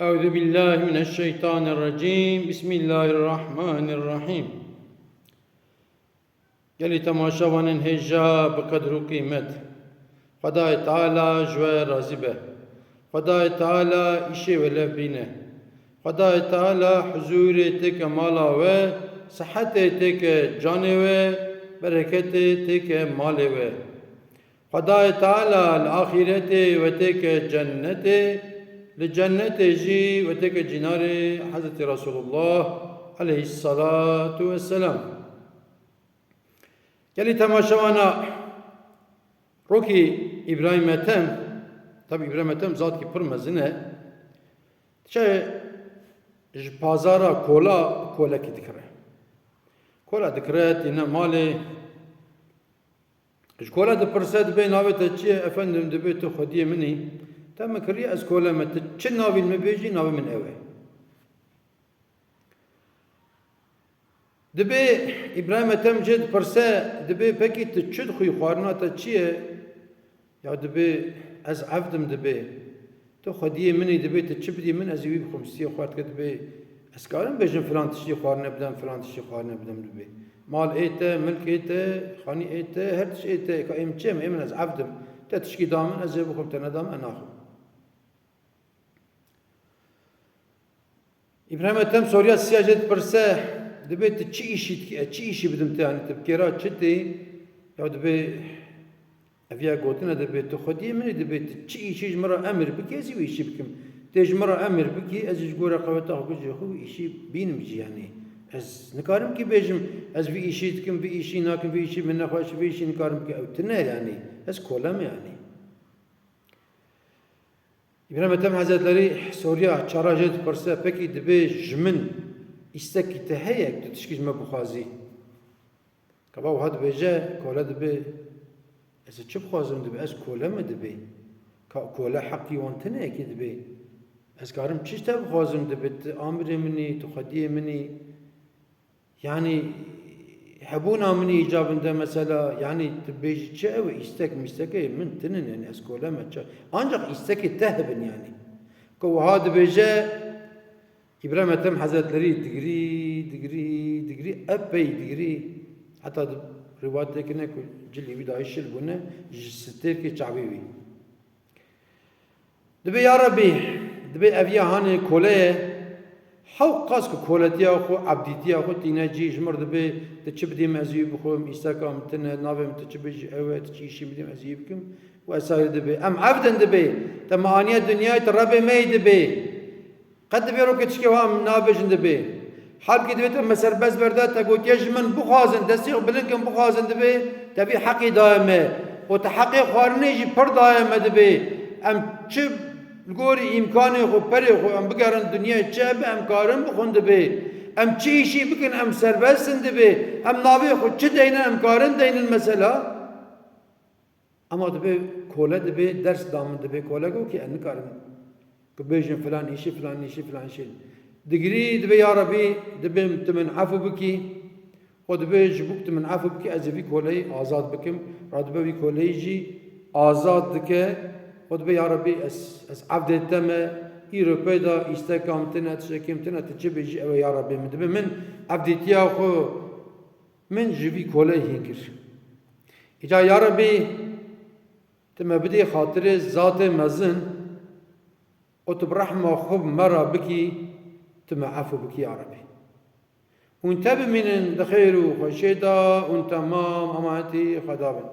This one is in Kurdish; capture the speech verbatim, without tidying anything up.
Euzu billahi mineşşeytanirracim. Bismillahirrahmanirrahim. Gelî temaşevanên hêja bi qedr û qîmet. Xwedayê Teala ji we razî be. Xwedayê Teala îşê we lev bîne. Xwedayê Teala huzûrê têke mala we, sihetê têke canê we, bereketê têke malê we. Xwedayê Teala li axîretê we têke cennetê, li cennetê jî we têke cînarê Hezretî Resulullah aleyhissalatu vesselam. Gelî temaşewana rokî Îbrahîm Ethem, tabî Îbrahîm Ethem zatkî pir mezin e, diçe ji pazara kola kolekî dikire. Kola dikire, tîne malê, Ji kola dipirse, dibê navê te çi ye? Efendim, dibê tu xwediyê min î. Te min kiriye ez kole me. Tu çi navî min bêjî, navê min ew e. Dibê Îbrahîm Ethem jê dipirse, dibê pekî tu çi dixwî, xwarina te çi ye? Ya dibê ez evd im dibê. Tu xwediyê min î, dibê tu çi bidî min, ez ê wî bixwim. Stiyê xwe dike, dibê ez karim bêjim filan tiştî xwarine bidim, filan tiştî xwarine bidim dibê. Mal ê te, milk ê te, xanî ê te, her tişt ê te, ka ê min çi ye, ê min ez evd im. Te tişkî da min, ez ê bixwim, te neda min, ez naxwim. Îbrahîm Ethem soriya siya jê dipirse, dibê tu çi îşî dikî, ez çi îşî bidim te, yanî tu bi kêra çi tê? Ya dibê ev ya gotine, dibê tu xwediyê min î, dibê tu çi îşî ji min re emir bikî, ez ê wî îşî bikim. Tê ji min re emir bikî, ez ê ji gora qeweta xwe, gucê xwe wî îşî bînim jî, yanî ez nikarim kî bêjim, ez vî îşî dikim, vî îşî nakim, vî îşî min nexweş, vî îşî nikarim bikî, ew tune, yanî ez kole me, yanî. Îbrahîm Ethem Hezretlerî soriya çara jê dipirse, pekî dibê ji min îstekî te heye, tu tişkî ji me bixwazî? Kaba wiha dibêje, kole dibê, ez ê çi bixwazim dibê, ez kole me dibê. Ka kole heqî wan tine yekê dibê. Ez karim çi ji te bixwazim dibê, tu amirê min î, tu xwediyê min î. Yanî hebûna min î îcabin de mesela, yanî tu bêjî çi ew e, îstek mîstek ê min tinin, yanî ez kole me çi. Ancaq îstekê te hebin yanî. Ku wiha dibêje, Îbrahîm Ethem Hezretlerî digirî, digirî, digirî, epey digirî. Heta di rîwayetêkine ku cilî wî dayî şil bûne, ji stêrkê çavê wî. Dibê, ya Rebî, dibê ev ya hanê kole ye. Hewqas ku koletiya xwe, ebdîtiya xwe tîne cî, ji mir dibê, tu çi bidî min ez ê wî bixwim, îsteka min tine, navê min tu çi bêjî ew e, tu çi îşî bidî min ez ê wî bikim. Û esayî dibê. Em evd in dibê. Te me aniye dinyayê, tu Rebê me yî dibê. Qet dibê rokê tişkê wiha em nabêjin dibê. Halkê dibê te me serbest berde, te gotiye ji min bixwazin, destê xwe bilind kin bixwazin dibê, te vî heqî daye me. Û te heqê xwarinê jî pir daye me dibê. Em çi li gorî îmkanê xwe, perê xwe em bigerin dinyayê çi hebe em karin bixwin dibê. Em çi îşî bikin em serbest in dibê. Em navê xwe çi deynin em karin deynin mesela. Ema dibê kole dibê ders da min dibê kole got ki ez nikarim ku bêjim filan îşî, filan îşî, filan îşî. Digirî dibê ya Rebî, dibê tu min efû bikî. Xwe dibê ji bo ku tu min efû bikî ez ê vî koleyî azad bikim. Radibe vî koleyî jî azad dike. Xwe dibê ya Rebî ez, ez evdê te me. Îro pê de îsteka min tine, tiştekî min tine, tu çi bêjî ew e ya Rebî min. Dibê min evdîtiya xwe Min ji vî kolê hîn kir. Îca ya Rebî, tu me bidî xatirê zatê mezin û tu bi rehma xwe bi me re bikî, tu me efû bikî ya Rebî. Hûn te bimînin di xêr û xweşiyê de, hûn temam emanetî Xweda bin.